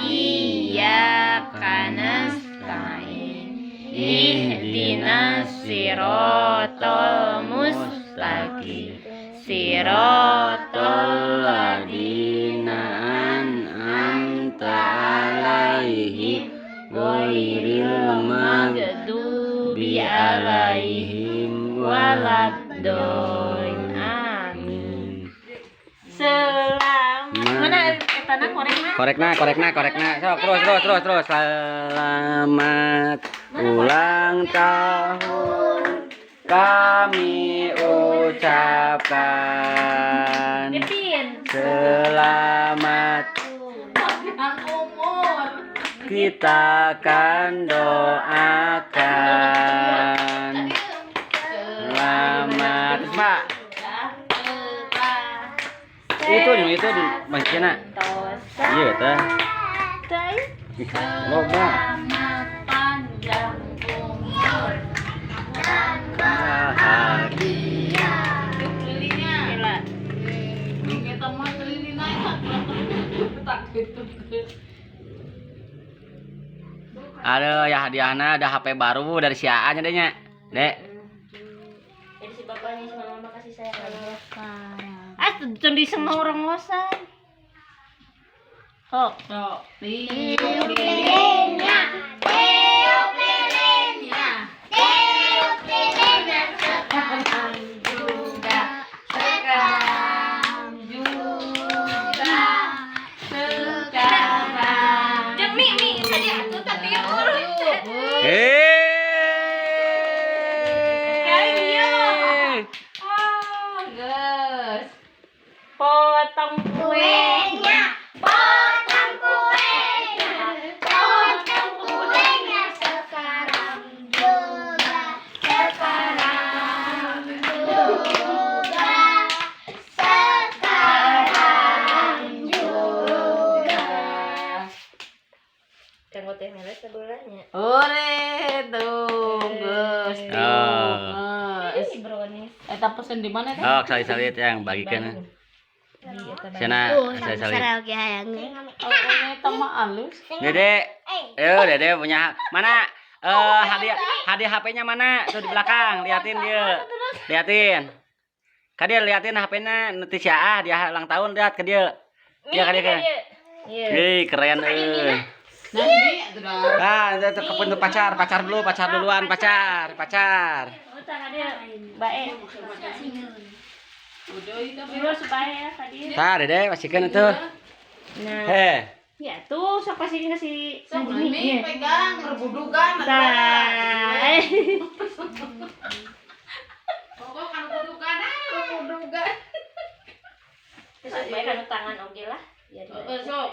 Iyyaka nasta'in. Ihdinas siratal mustaqim. Siratal Ladzina an'amta alaihim ghairil maghdubi alaihim waladdallin. Amin. Selamat. Mana etana korekna? Korekna, korekna, korekna. Sok, terus, terus, terus, terus. Selamat ulang tahun kami ucapkan. Pipin. Selamat Panjang umur. Kita akan doakan. Selamat. Terus, Pak. Itu Bang Cina. Iya, teh. Ih, loba. Selamat panjang umur. Bahagia. Lilinnya. Gila. Kita mau lilin aja. Tak gitu. Aduh, ya hadiahnya ada HP baru dari si AA nya deh nya. Dek. Jadi si bapaknya, si mama kasih saya. Ah, tuh di semua orang ngosan. Oh. Sok. Tiup lilinnya. Tiup lilinnya. Tiup lilinnya sekarang juga. Sekarang juga. Sekarang. Jangan mi mi tadi atuh tadi. Hei. Oh, geus. Potong kuenya. Potong kuenya, potong kuenya sekarang juga, sekarang juga, sekarang juga. Kanggo teh meles sebelahnya. Ore tuh, geus. Oh. Geus. Ini brownies. Eta pesen di mana teh? Oh, salit-salit yang bagikan. Sana, salit-salit. Oke hayangnya. Oh, eta mah alus. Dede, ayo Dede punya mana? Eh, hadiah hadiah HP-nya mana? Tuh di belakang, liatin dia. Liatin. Ka dia liatin HP-nya nanti si AA dia ulang tahun, lihat ke dia. Iya, ka dia ke. Iya. Hei, keren euy. Nanti atuh dah. Ah, itu ke pintu pacar, pacar dulu, pacar duluan, pacar, pacar. Utang dia bae. Udah itu. Dulu supaya ya tadi. Tah, Dede, pasikeun itu. Nah, Heh. ya tuh sok pasikeun ke si Sok Najmi. ini Iya. pegang rebudugan. Tah. Pokok kan rebudugan, ah, rebudugan. Terus bae kanu tangan oge lah. Biar Heeh, sok.